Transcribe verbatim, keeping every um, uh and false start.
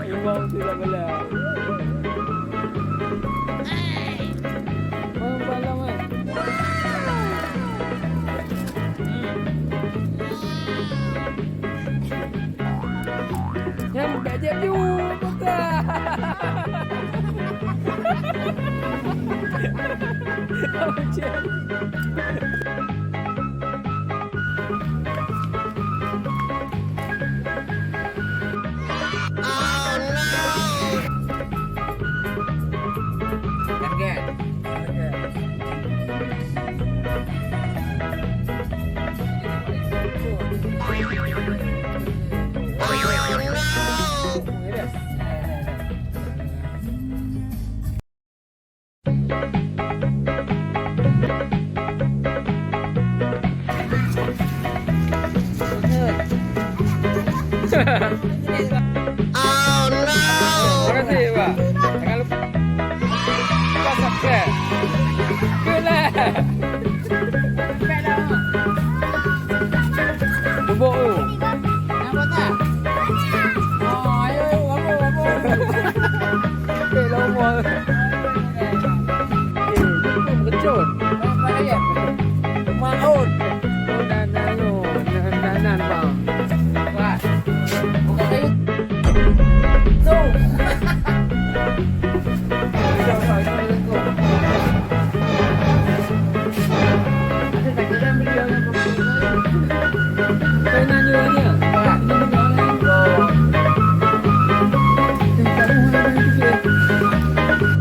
Imam tu tak bela. Imam balong, eh. Hmm. Nyan bèk jép ju, buka. Oh no! Terima kasih, Pak. Jangan lupa subscribe. Good lah. Tubok tu. Nampak tak? Oh, ayo, ayo, apa, apa. Okey, lama.